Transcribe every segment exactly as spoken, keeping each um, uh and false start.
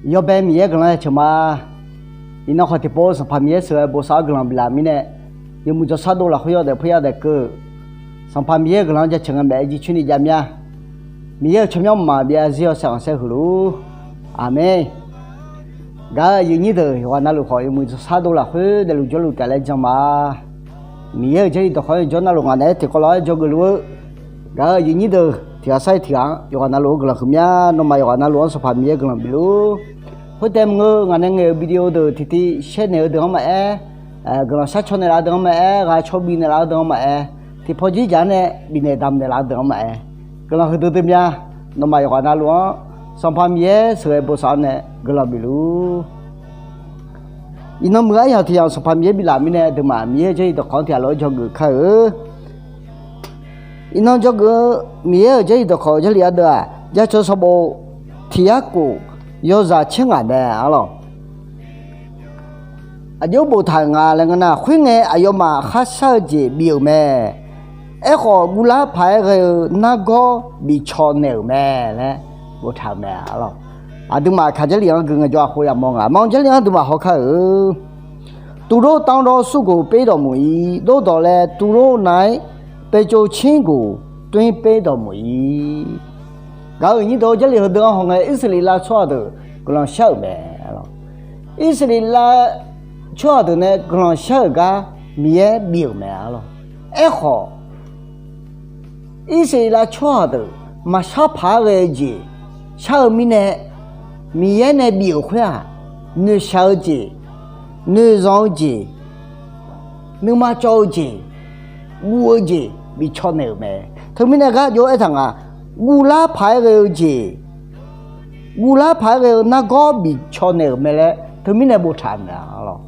Yawbae Miqyaer guiqlanq-anr jaceuq ma. Iqnan khawf tiqpov Sanqpaq Miqyaer sheuqghae bosav-awr guiqlanq biflaf mirnae, yawmuiq jawrshar dov lafkhoer yawdaef puir yadaef keuv. Sanqpaq Miqyaer guiqlanq-anr jaceuq ngae maeq-aer jircoer ni jav mya. Miqyaer-euq tsawrmyanr mqmaq byav zarzir yawshaef khanqsaer huiq luf-ur. Aqmeq. Gaq-euq aqyuif nyir deuq yawqghaq navluf khawf yawmuiq jawrshar dov lafkhoer daefluf jawrluf taef laer jan ma. Miqyaer-euq jarlif dawqkawq-anr jawr navluf ngaq naeq-aer tiqkawv lof-aer dzawgeuf luf-eu. Gaq-euq aqyuif nyir deuq tiq ghaq sar-iq tiq ghaq-anr yawqghaq navluf-anr guiqlanq huiq mya. Nawmaf yawqghaq navluf-anr Sanqpaq Miqyaer guiqlanq bifluf-ur. Khoertav maqngeur, ngaq nae ngaeq-euq video deuq tiqtiv shaer naeq-eu deuq-anr maqaer, guiqlanq shar caw naeqlaf-eu deuq-anr maqaer, ghaq caw bifnaeq laf-eu deuq-anr maqaer, tiqpaw jir jaq-anr nae bifnaeq damq naeqlaf-eu deuq-anr maqaer, guiqlanq huiqdui dui mya. Nawmaf yawqghaq navluf-anr Sanqpaq Miqyaer sheuqghae bosav-awr nae guiqlanq bifluf-ur. Iqnan muiq-eu aryamq tiq yamq Sanqpaq Miqyaer biflaf mirnae, aqduimaf Miqyaer-euq jarlif dawqkawq-anr tiq ghaq lof-aer dzawgeuf kar-eu. Iqnan dzawgeuf-eu Miqyaer-euq jarlif dawqkawq jarlif ardeuv-aq, jaceuq sanqbof tiq yarkhof yawzaq caer ngaq mae arlawq. Aqjox boftaq-euq nga laer ngeur nar, khoerngae aqyawfmaf kharshar-eu jeq bif-euq mae. Aerkhawf, guvlar paq-aer ghae-eu nargawr bicaw naeq-euq mae laer boftaq-euq mae arlawq. Aqduimaf kaq jarlif-anr gui ngaejawr, aqkhof yamawr nga. Manr jarlif-anr aqduimaf haw kar-euq. တူႏဒိၣ်တၢင်းဒီးစုၣ်ဂုၢ်ပျိၢ်ဒီးမူၢ်အံၤ, တူႏဒီးလၢတူႏဒိၣ်နၢၣ် ပျိၢ်ကၠိၣ်ဆင်းဂုၢ် တွင်းပျိၢ်ဒီးမူၢ်အံၤ. Gaq-euq nyir deuq-or, jarlif heudeuq-anr haw ngae, Irsaqleqlav tsawrhaq deuq guiqlanq shar-euq mae arlawq. Irsaqleqlav tsawrhaq deuq nae guiqlanq shar-euq gar Miqyaer bif-euq mae arlawq. Aerkhawf, Irsaqleqlav tsawrhaq deuq maqshar paq-aer ghae-eu jeq shar-eu mirnae, Miqyaer nae bif-euq khoer-aq, noeqshaq-eu jeq, noeqzanq-eu jeq, nuima cawv-eu jeq, guv-eu jeq bicaw naeq-euq mae. Teumirnae gar jov-aer aertaq nga, guvlar paq-aer ghae-eu jeq, guvlar paq-aer ghae-eu nargawr bicaw naeq-euq mae laer teumirnae boftaq-euq mae arlawq.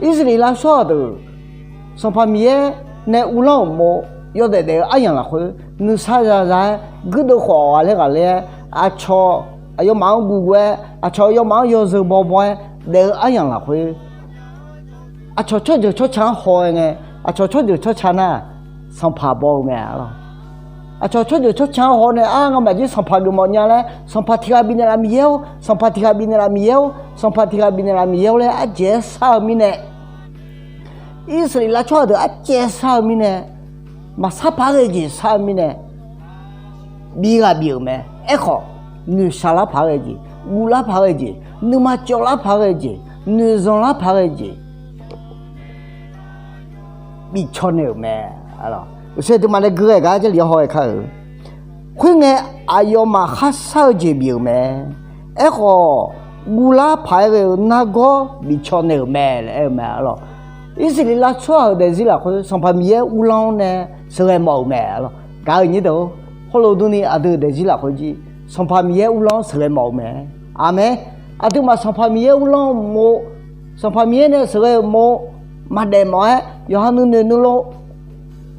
Irsaqleqlav tsawrhaq deuq Sanqpaq Miqyaer nae uvlanr-euq mov yawdaef daef-eu aryamq lafkhoer, nuisar zaza-aer guirdeuv khawf ghaqler ghaqler-aer, aqcawq aqyawfmaf-anr guvguv-aer, aqcawq aqyawfmaf-anr yawzeu bawbaw-aer daef-eu aryamq lafkhoer, aqcawq tsawrjeuq tsawrca-anr haw-aer ngae, aqcawq tsawrjeuq tsawrca nar, sanqpaq baw-eu mae arlawq. Aqcawq tsawrjeuq tsawrca-anr haw nae, ar, ngamaf jir sanqpaq geufmawf nya laer, sanqpaq tiq ghaq bifnaeq laf Miqyaer-or, sanqpaq tiq ghaq bifnaeq laf Miqyaer-or, sanqpaq tiq ghaq bifnaeq laf Miqyaer-or laer arjaev-aer shar-eu mirnae, Irsaqleqlav tsawrhaq deuq arjaev-aer shar-eu mirnae, maqshar paq-aer ghae-eu jeq shar-eu mirnae, bi ghaq bif-euq mae. Aerkhawf, noeqshaq lar paq-aer ghae-eu jeq, guvlar paq-aer ghae-eu jeq, nuima cawvlar paq-aer ghae-eu jeq, noeqzanq lar paq-aer ghae-eu jeq bicaw naeq-euq mae. Uqshoe aqduimaf nae gui ghae gar Jarlif-anr haw-aer kar-euq. Khoerngae, aqyawfmaf kharshar-eu jeq bif-euq mae. Aerkhawf, guvlar paq-aer ghae-eu nargawr bicaw naeq-euq mae laer aer-eu mae arlawq. Irsaqleqlav tsawrhaq-euq daefzir lafkhoer Sanqpaq Miqyaer uvlanr-awr nae sheuqghae mawf-euq mae arlawq. Gaq-euq nyir deuq-or, heulof durni aqdui-euq daefzir lafkhoer jir Sanqpaq Miqyaer uvlanr-anr sheuqghae mawf-eu mae. Aqmeq. Aqduimaf Sanqpaq Miqyaer uvlanr-eu mov, Sanqpaq Miqyaer nae sheuqghae-euq mov maqdaef mawf-aer, yawqha nuinoeq nuilov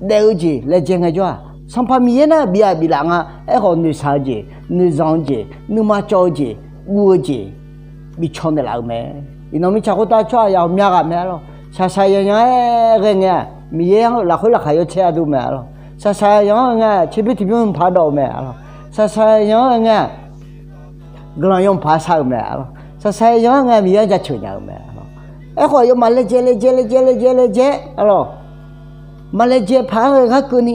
daef-eu jeq laejae ngaejawr-aq, Sanqpaq Miqyaer nar bif-aq biflaf nga. Aerkhawf, noeqshaq-eu jeq, noeqzanq-eu jeq, nuima cawv-eu jeq, guv-eu jeq bicaw naeqlaf-eu mae. Iqnan mirtsaq khoertav tsawrhaq yawqha myav ghaq mae arlawq. Shaqshaq yanyan-aer ghae ngae-aq, Miqyaer-anr lafkhoer laqkhaq yawcaer ardov mae arlawq. Shaqshaq yanyan-anr ghae ngae-aq, tserbymr tiqbymr paq dawv-eu mae arlawq. Shaqshaq yanyan-anr ghae ngae-aq, guiqlanq yawpaq shar-eu mae arlawq. Shaqshaq yanyan-anr ghae ngae-aq, Miqyaer jaceuq nya-eu mae arlawq. Aerkhawf, aqyawfmaf laejae laejae laejae laejae laejae arlawq, maqlaejae paq-aer ghae gar keuvni,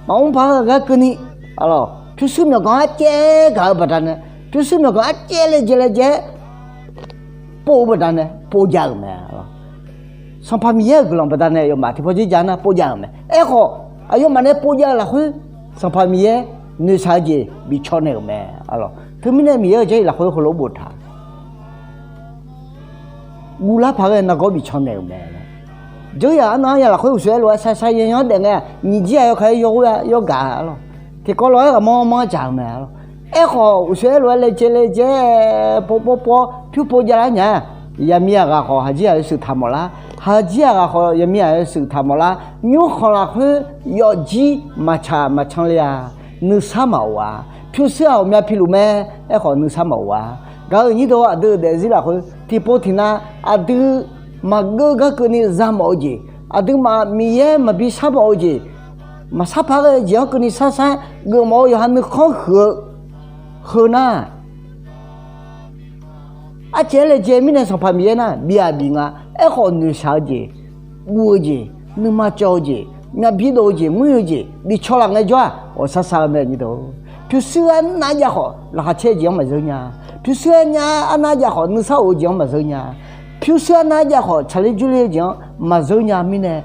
maqmr paq-aer ghae gar keuvni arlawq, pyurshuir myawqganq arcaev gaq-eu baqdanae, pyurshuir myawqganq arcaev laejae laejae-aer pov-eu baqdanae povjav-euq mae arlawq. Sanqpaq Miqyaer-euq guiqlanq baqdanae aqyawfmaf tiqpawf jir jav nar povjav-euq mae. Aerkhawf, aqyawfmaf nae povjav-eu lafkhoer Sanqpaq Miqyaer noeqshaq-eu jeq bicaw naeq-euq mae arlawq. Teumirnae Miqyaer-euq Jarlif lafkhoer heulof boftaq guvlar paq-aer ghae nargawr bicaw naeq-euq mae laer. Jeuryaq arnan aryaq lafkhoer uqshoe aerlof-aer shaqshaq yanyan-anr daef ngae-aq, nyiq jir-aq yawkhav-aer yawghoer-a yawgaq arlawq. Tiqkawv lof-aer ghaqmanr manr dzaq-eu mae arlawq. Aerkhawf, uqshoe aerlof-aer laejae laejae pov pov pov pyur pov javlar nya-a. Yaqmiq aqghaq khawf haqjir ghaq yawshuif taq mawflar, haqjir aqghaq khawf yaqmiq ghaq yawshuif taq mawflar. Nymrkhanq lafkhoer yawfjir maqtsaq maqcan le-a. Nuisar maqof-a. Pyurshuir ghaq ghawqmya piluf mae. Aerkhawf, nuisar maqof-a. Gaq-euq nyir deuq-or, aqdui-euq daefzir lafkhoer tiqpov tiqnav aqdui maqgeur gar keuvni za mawf-eu jeq, aqduimaf Miqyaer maqbi shar mawf-eu jeq, maqshar paq-aer ghae-eu jeq-anr keuvni shar shar-aer geufmawf-eu yawqha nuikhanr huiq-eu heu nar, Arcaev-aer laejae mirnae Sanqpaq Miqyaer nar bif-aq bif nga. Aerkhawf noeqshaq-eu jeq, guv-eu jeq, nuima cawv-eu jeq, myavbi dov-eu jeq, ngoer-eu jeq bi caw laf ngaejawr-aq, ghawqshaq shaq-eu mae nyi dawq. Pyurshuir arnav jav khawf laqkhaq caer-eu jeq-anr maqzeur nya. Pyurshuir arnav jav khawf nuisar of-eu jeq-anr maqzeur nya. Pyurshuir arnav jav khawf tsaqler jurler-eu jeq-anr maqzeur nya mirnae,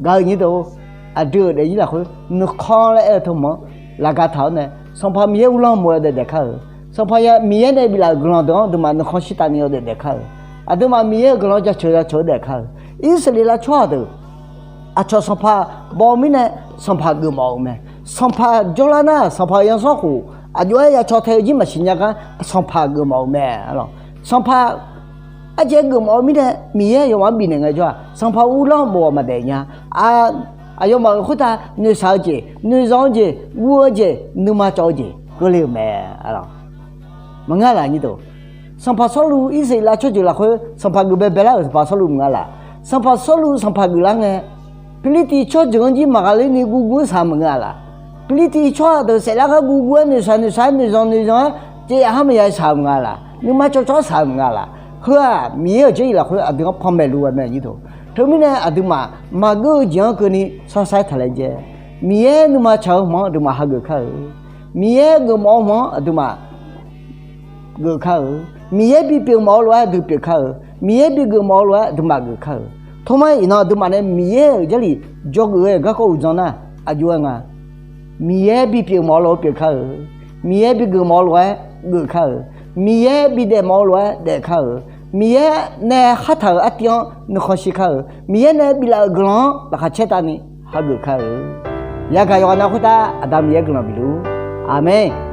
gaq-eu nyi dawq. Aqdui-euq daefzir lafkhoer nuikhanr laer aer-eu teu hmq-anr laqga taq-awr nae, Sanqpaq Miqyaer uvlanr mof-eu daef daef kar-euq. Sanqpaq Miqyaer nae biflaf-euq guiqlanq deuq-anr aqduimaf nuikhanr shirtav ni-awr daef daef kar-euq. Aqduimaf Miqyaer-euq guiqlanq jaceuq jaceuq-aer daef kar-euq. Irsaqleqlav tsawrhaq deuq aqcawq sanqpaq baw-eu mirnae, sanqpaq geufmawf-euq mae. Sanqpaq jawrlar nar, sanqpaq yansanr khof aqjox-aer ya caw tae-eu jir maqsiq nya gar, sanqpaq geufmawf-euq mae. Sanqpaq arcaev geufmawf-eu mirnae, Miqyaer aqyawfmaf-anr bifnaeq ngaejawr-aq, sanqpaq uvlanr bof-awq maqdaef nya. Aqyawfmaf-euq khoertav noeqshaq-eu jeq, noeqzanq-eu jeq, guv-eu jeq, nuima cawv-eu jeq keuvle-euq mae. Maqngeur laf nyi dawq. Sanqpaq Sawrluv, Irsaqleqlav tsawrjeuq lafkhoer sanqpaq geuf baebae lar-euq sanqpaq Sawrluv maqngeur laf. Sanqpaq Sawrluv sanqpaq geuflar ngae, Pirlirtiv tsawrjeuq-anr jir maqghaqler ni guvguv-aer shaq-eu maqngeur-a laf. Pirlirtiv tsawrhaq deuq saeflar gar guvguv-aer noeqshaq noeqshaq-aer noeqzanq noeqzanq-aer caev yaqhar maqya shaq-eu maqngeur-a laf. Nuima cawv cawv shaq-eu maqngeur-a laf. Heu-aq Miqyaer-euq jarlif lafkhoer aqdui-anr panmaeq luf-eu mae nyi dawq. Teumirnae aqduimaf maqgeur-eu jeq-anr keuvni shar shar-aer taq laejae. Miqyaer nuima tsaq-eu hmq-anr aqduimaf hageuf kar-euq. Miqyaer geufmawf-eu hmq-anr aqduimaf geuf kar-euq. Miqyaer bipyeuf mawf-eu lof-aer aqdui pyeuf kar-euq. Miqyaer bigeuf mawf-eu lof-aer aqduimaf geuf kar-euq. Tawrmar iqnan aqduimaf nae Miqyaer-euq jarlif dzawgeuf ghae-euq garkawv uqdzan nar, aqjox-aer nga. Miqyaer bipyeuf mawf-eu lof-aer pyeuf kar-euq. Miqyaer bigeuf mawf-eu lof-aer geuf kar-euq. Miqyaer bidaef mawf-eu lof-aer daef kar-euq. Miqyaer nae khartaq-euq artiv-anr nuikhanr shir kar-euq. Miqyaer nae biflaf-euq guiqlanq-anr laqkhaq caer tavni hageuf kar-euq. Yagaq yawqghaq nav khoertav Aqda Miqyaer guiqlanq bifluf-ur. Aqmeq.